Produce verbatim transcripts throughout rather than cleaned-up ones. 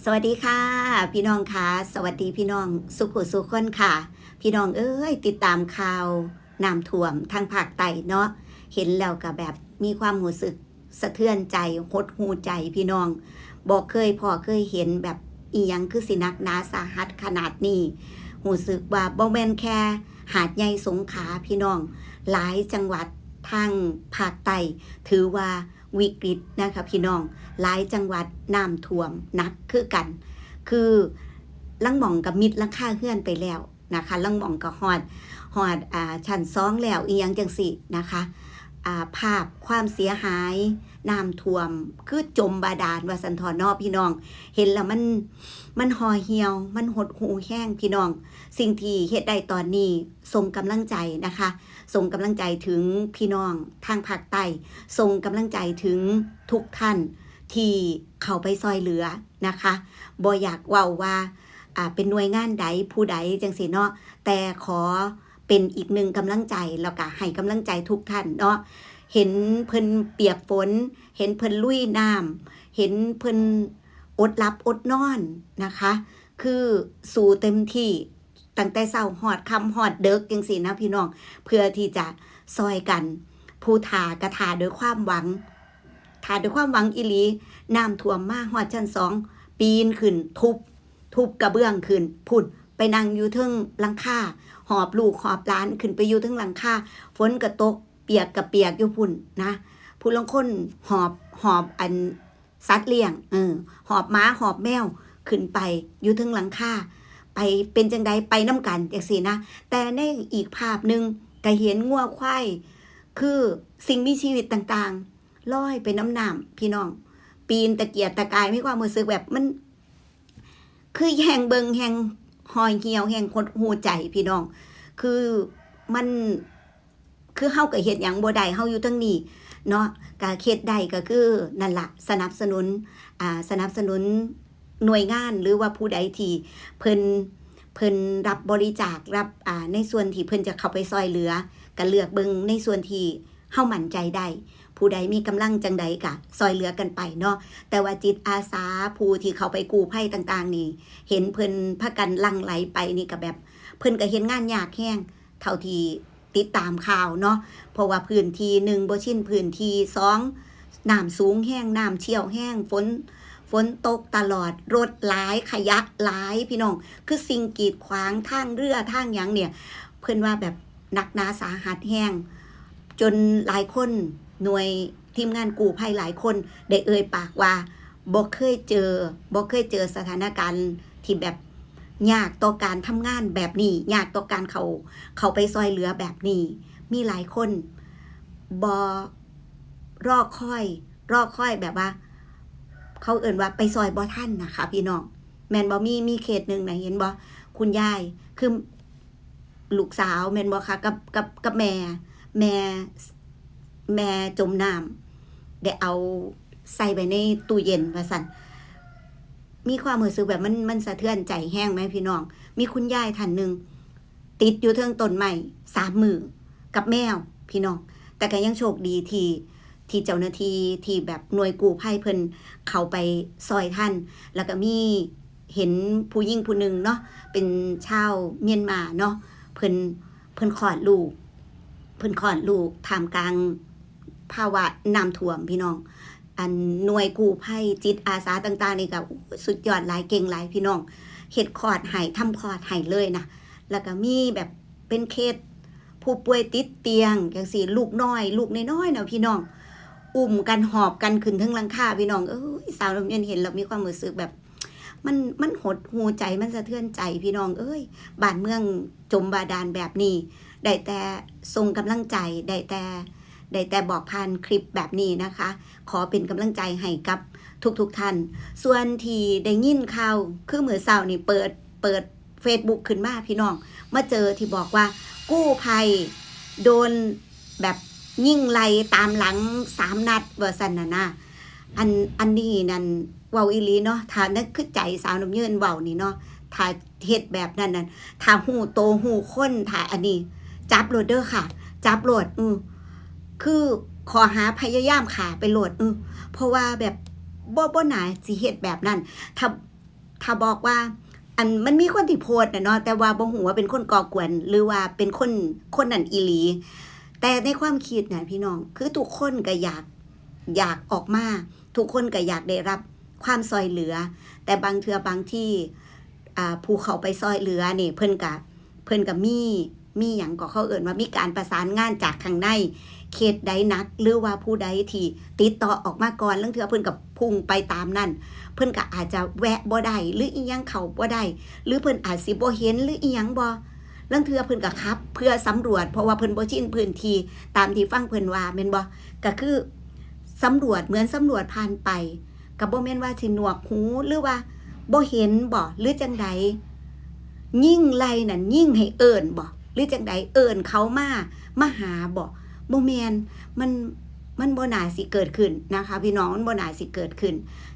สวัสดีค่ะ พี่น้องค่ะ สวัสดีพี่น้องสุขุสุคนค่ะ พี่น้องเอ้ย ติดตามข่าวน้ำท่วมทางภาคใต้เนาะ เห็นแล้วก็แบบมีความรู้สึกสะเทือนใจ หดหู่ใจพี่น้อง บ่เคยพ้อเคยเห็นแบบอีหยังคือสิหนักหนาสาหัสขนาดนี้ รู้สึกว่าบ่แม่นแค่หาดใหญ่สงขลาพี่น้อง หลายจังหวัดทางภาคใต้ถือว่าวิกฤตนะคะพี่น้อง หลายจังหวัดน้ำท่วมหนักคือกัน คือลางหม่องก็มิดหลังคาเฮือนไปแล้วนะคะ ลางหม่องก็ฮอด ฮอด อ่า ชั้นสองแล้ว อีหยังจั่งซี้นะคะ อ่า ภาพความเสียหาย น้ำท่วม คือจมบาดาลว่าซั่นเถาะเนาะพี่น้อง เห็นแล้วมัน มันห่อเหี่ยว มันหดหู่แฮงพี่น้อง สิ่งที่เฮ็ดได้ตอนนี้ ส่งกำลังใจนะคะ ส่งกำลังใจถึงพี่น้องทางภาคใต้ ส่งกำลังใจถึงทุกท่านที่เข้าไปซ่อยเหลือนะคะ บ่อยากเว้าว่า อ่า เป็นหน่วยงานใด ผู้ใดจั่งซี้เนาะ แต่ขอเป็นอีกหนึ่งกำลังใจ แล้วก็ให้กำลังใจทุกท่านเนาะ เห็นเพิ่นเปียกฝน เห็นเพิ่นลุยน้ำ เห็นเพิ่นอดหลับอดนอนนะคะ คือสู้เต็มที่ ตั้งแต่เช้าฮอดค่ำฮอดดึกจั่งซี้นะพี่น้อง เพื่อที่จะซ่อยกัน ผู้ท่าก็ท่าด้วยความหวัง ท่าด้วยความหวังอีหลี น้ำท่วมมาฮอดชั้นสอง ปีนขึ้นทุบ ทุบกระเบื้องขึ้น พุ้น ไปนั่งอยู่เทิงหลังคา หอบลูกหอบหลานขึ้นไปอยู่เทิงหลังคา ฝนก็ตก เปียกก็เปียกอยู่พุ้นนะ ผู้ลางคนหอบ หอบอันสัตว์เลี้ยง เออ หอบหมาหอบแมวขึ้นไปอยู่เทิงหลังคา ไปเป็นจั่งใด ไปนำกันจั่งซี้นะ แต่ในอีกภาพหนึ่งก็เห็นงัวควาย คือสิ่งมีชีวิตต่างๆ ลอยไปนำน้ำพี่น้อง ปีนตะเกียกตะกาย มีความรู้สึกแบบมัน คือแฮ่งเบิ่งแฮ่งห่อเหี่ยว แฮ่งหดหู่ใจพี่น้อง คือมัน คือเฮาก็เฮ็ดหยังบ่ได้ เฮาอยู่เทิงนี้เนาะ ก็เฮ็ดได้ก็คือนั่นล่ะ สนับสนุน อ่า สนับสนุนหน่วยงาน หรือว่าผู้ใดที่เพิ่น เพิ่นรับบริจาค รับ อ่า ในส่วนที่เพิ่นจะเข้าไปซ่อยเหลือ ก็เลือกเบิ่งในส่วนที่เฮามั่นใจได้ ผู้ใดมีกำลังจั่งใดก็ซ่อยเหลือกันไปเนาะ แต่ว่าจิตอาสาผู้ที่เข้าไปกู้ภัยต่างๆ นี่ เห็นเพิ่นพากันหลั่งไหลไปนี่ก็แบบ เพิ่นก็เฮ็ดงานยากแฮง เท่าที่ติดตามข่าวเนาะ เพราะว่าพื้นที่ หนึ่ง บ่ชินพื้นที่ สอง น้ำสูงแฮง น้ำเชี่ยวแฮง ฝน ฝนตกตลอด รถหลาย ขยะหลายพี่น้อง คือสิ่งกีดขวางทางเรือทางหยังเนี่ย เพิ่นว่าแบบหนักหนาสาหัสแฮง จนหลายคน หน่วยทีมงานกู้ภัยหลายคนได้เอ่ยปากว่า บ่เคยเจอ บ่เคยเจอสถานการณ์ที่แบบยากต่อการทำงานแบบนี้ ยากต่อการเข้า เข้าไปซ่อยเหลือแบบนี้ มีหลายคนบ่ รอคอย รอคอยแบบว่า เขาเอิ้นว่าไปซ่อยบ่ทันนะคะพี่น้อง แม่นบ่ มี มีเคสหนึ่งนะ เห็นบ่ คุณยาย คือลูกสาวแม่นบ่คะ กับ กับ กับแม่ แม่ แม่จมน้ำ ได้เอาใส่ไว้ในตู้เย็นว่าซั่น มีความรู้สึกแบบมัน มันสะเทือนใจแฮงไหมพี่น้อง มีคุณยายท่านหนึ่ง ติดอยู่เทิงต้นไม้สามมื้อกับแมวพี่น้อง แต่ก็ยังโชคดีที่ ที่เจ้าหน้าที่ที่แบบหน่วยกู้ภัยเพิ่นเข้าไปซ่อยทัน แล้วก็มีเห็นผู้หญิงผู้หนึ่งเนาะ เป็นชาวเมียนมาเนาะ เพิ่น เพิ่นคลอดลูก เพิ่นคลอดลูกท่ามกลางภาวะน้ำท่วมพี่น้อง อันหน่วยกู้ภัยจิตอาสาต่างๆ นี่ก็ โอ้ สุดยอดหลาย เก่งหลายพี่น้อง เฮ็ดคลอดให้ ทำคลอดให้เลยนะ แล้วก็มีแบบเป็นเคสผู้ป่วยติดเตียงจั่งซี้ ลูกน้อย ลูกน้อยๆ นะพี่น้อง อุ้มกันหอบกันขึ้นเทิงหลังคาพี่น้องเอ้ย สาวน้ำเย็นเห็นแล้วมีความรู้สึกแบบ มัน มันหดหู่ใจ มันสะเทือนใจพี่น้องเอ้ย บ้านเมืองจมบาดาลแบบนี้ ได้แต่ส่งกำลังใจ ได้แต่ ได้แต่บอกผ่านคลิปแบบนี้นะคะ ขอเป็นกำลังใจให้กับทุกๆท่าน ส่วนที่ได้ยินข่าว คือมื้อเช้านี่เปิด เปิด Facebook ขึ้นมาพี่น้อง มาเจอที่บอกว่ากู้ภัยโดนแบบยิงไล่ตามหลังสามนัดว่าซั่นน่ะนะ อัน อันนี้นั่นเว้าอีหลีเนาะ ถ้านั่นคือใจสาวน้ำเยินเว้านี่เนาะ ถ้าเฮ็ดแบบนั้นนั่น ถ้าฮู้โตฮู้คน ถ้าอันนี้ จับโลดเด้อค่ะ จับโลด อือ คือข้อหาพยายามฆ่าไปโลด อือ เพราะว่าแบบ บ่ บ่น่าสิเฮ็ดแบบนั้น ถ้า ถ้าบอกว่า อันมันมีคนที่โพสต์น่ะเนาะ แต่ว่าบ่ฮู้ว่าเป็นคนก่อกวน หรือว่าเป็นคน คนนั้นอีหลี แต่ในความคิดน่ะพี่น้อง คือทุกคนก็อยาก อยากออกมา ทุกคนก็อยากได้รับความซ่อยเหลือ แต่บางเทื่อบางที อ่า ผู้เข้าไปซ่อยเหลือนี่ เพิ่นก็ เพิ่นก็มี มีหยังก็เขาเอิ้นว่ามีการประสานงานจากข้างใน เคสใดหนัก หรือว่าผู้ใดที่ติดต่อออกมาก่อน ลางเทื่อเพิ่นก็พุ่งไปตามนั้น เพิ่นก็อาจจะแวะบ่ได้ หรืออิหยังเข้าบ่ได้ หรือเพิ่นอาจสิบ่เห็น หรืออิหยังบ่ ลางเทื่อเพิ่นก็ขับเพื่อสำรวจ เพราะว่าเพิ่นบ่ชินพื้นที่ ตามที่ฟังเพิ่นว่าแม่นบ่ ก็คือสำรวจ เหมือนสำรวจผ่านไป ก็บ่แม่นว่าสิหนวกหู หรือว่าบ่เห็นบ่ หรือจั่งใด ยิงไล่นั่น ยิงให้เอิ้นบ่ หรือจั่งใด เอิ้นเขามา มาหาบ่ บ่แม่น มัน มันบ่น่าสิเกิดขึ้นนะคะพี่น้อง มันบ่น่าสิเกิดขึ้น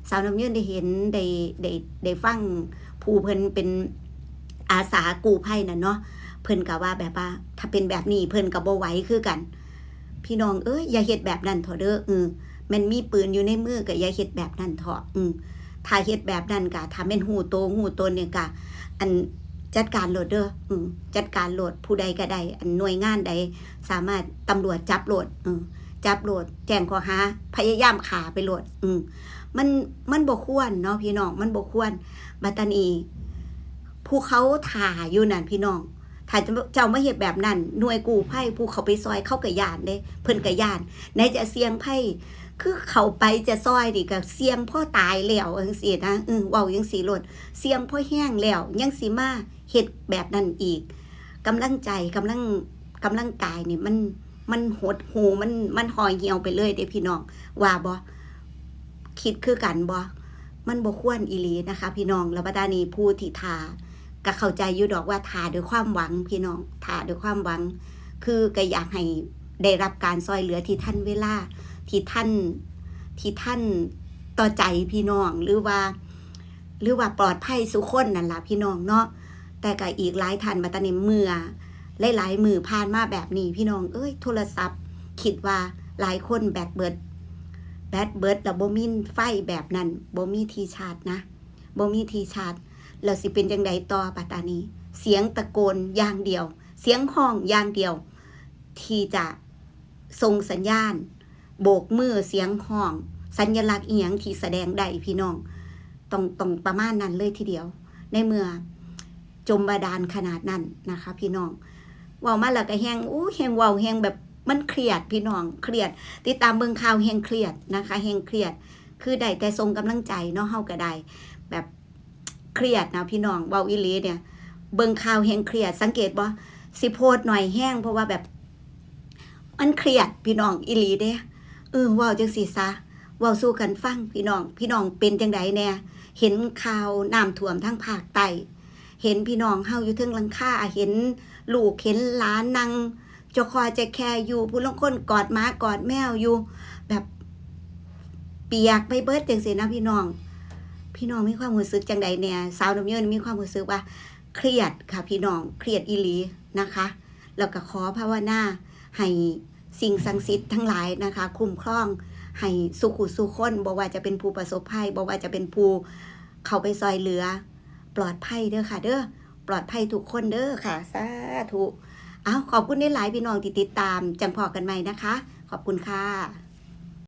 สาวน้ำเยินได้เห็น ได้ ได้ ได้ฟังผู้เพิ่นเป็นอาสากู้ภัยน่ะเนาะ เพิ่นก็ว่าแบบว่า ถ้าเป็นแบบนี้เพิ่นก็บ่ไหวคือกัน พี่น้องเอ้ย อย่าเฮ็ดแบบนั้นเถาะเด้อ เออ แม่นมีปืนอยู่ในมือก็อย่าเฮ็ดแบบนั้นเถาะ อืม ถ้าเฮ็ดแบบนั้นก็ ถ้าแม่นฮู้โตฮู้ตนนี่ก็ อัน จัดการโลดเด้อ อืม จัดการโลด ผู้ใดก็ได้ อันหน่วยงานใดสามารถ ตำรวจจับโลด อืม จับโลด แจ้งข้อหาพยายามฆ่าไปโลด อืม มัน มันบ่ควรเนาะพี่น้อง มันบ่ควร บัดตานี้ ผู้เขาถ่าอยู่นั่นพี่น้อง ถ้าเจ้ามาเฮ็ดแบบนั้น หน่วยกู้ภัยผู้เขาไปซ่อยเขาก็ย้านเด้ เพิ่นก็ย้าน ไหนจะเสี่ยงภัย คือเข้าไปจะซ่อยนี่ก็เสี่ยงพอตายแล้วจั่งซี้นะ เออ เว้าจั่งซี้โลด เสี่ยงพอแฮงแล้ว ยังสิมาเฮ็ดแบบนั้นอีก กำลังใจ กำลัง กำลังกายนี่มัน มันหดหู่ มัน มันห่อเหี่ยวไปเลยเด้พี่น้อง ว่าบ่ คิดคือกันบ่ มันบ่ควรอีหลีนะคะพี่น้อง แล้วบัดนี้ผู้ที่ถ่า ก็เข้าใจอยู่ดอกว่าถ่าด้วยความหวังพี่น้อง ถ่าด้วยความหวัง คือก็อยากให้ได้รับการซ่อยเหลือที่ทันเวลา ที่ทัน ที่ทันต่อใจพี่น้อง หรือว่า หรือว่าปลอดภัยซุคนนั่นล่ะพี่น้องเนาะ แต่ก็อีกหลายท่าน บัดตานี้เมื่อหลายๆมื้อผ่านมาแบบนี้ พี่น้องเอ้ย โทรศัพท์ คิดว่าหลายคนแบตเบิด แบตเบิดแล้วบ่มีไฟแบบนั้น บ่มีที่ชาร์จนะ บ่มีที่ชาร์จ แล้วสิเป็นจั่งใดต่อ บัดตานี้ เสียงตะโกนอย่างเดียว เสียงฮ้องอย่างเดียว ที่จะส่งสัญญาณ โบกมือ เสียงฮ้อง สัญลักษณ์อิหยังที่แสดงได้พี่น้อง ต้อง ต้องประมาณนั้นเลยทีเดียว ในเมื่อจมบาดาลขนาดนั้นนะคะพี่น้อง เว้ามาแล้วก็แฮง อู้ แฮงเว้าแฮงแบบมันเครียดพี่น้อง เครียด ติดตามเบิ่งข่าวแฮงเครียดนะคะ แฮงเครียด คือได้แต่ส่งกำลังใจเนาะ เฮาก็ได้แบบเครียดนะพี่น้อง เว้าอีหลีเนี่ย เบิ่งข่าวแฮงเครียด สังเกตบ่ สิโพสต์หน่อยแฮง เพราะว่าแบบ มันเครียดพี่น้องอีหลีเด้ เออ เว้าจั่งซี้ซะ เว้าสู่กันฟังพี่น้อง พี่น้องเป็นจั่งใดแน่ เห็นข่าวน้ำท่วมทางภาคใต้ เห็นพี่น้องเฮาอยู่เทิงหลังคา เห็นลูกเห็นหลานนั่งจะคอจะแคอยู่ ผู้ลางคนกอดหมากอดแมวอยู่ แบบเปียกไปเบิดจั่งซี้นะพี่น้อง พี่น้องมีความรู้สึกจั่งใดแน่ สาวน้ำเยินมีความรู้สึกว่าเครียดค่ะพี่น้อง เครียดอีหลีนะคะ แล้วก็ขอภาวนาให้สิ่งศักดิ์สิทธิ์ทั้งหลายนะคะ คุ้มครองให้สู่ผู้สู่คน บ่ว่าจะเป็นผู้ประสบภัย บ่ว่าจะเป็นผู้เข้าไปซ่อยเหลือ ปลอดภัยเด้อค่ะเด้อ ปลอดภัยทุกคนเด้อค่ะ สาธุ เอา ขอบคุณหลายๆพี่น้องที่ติดตาม จั่งพ้อกันใหม่นะคะ ขอบคุณค่ะ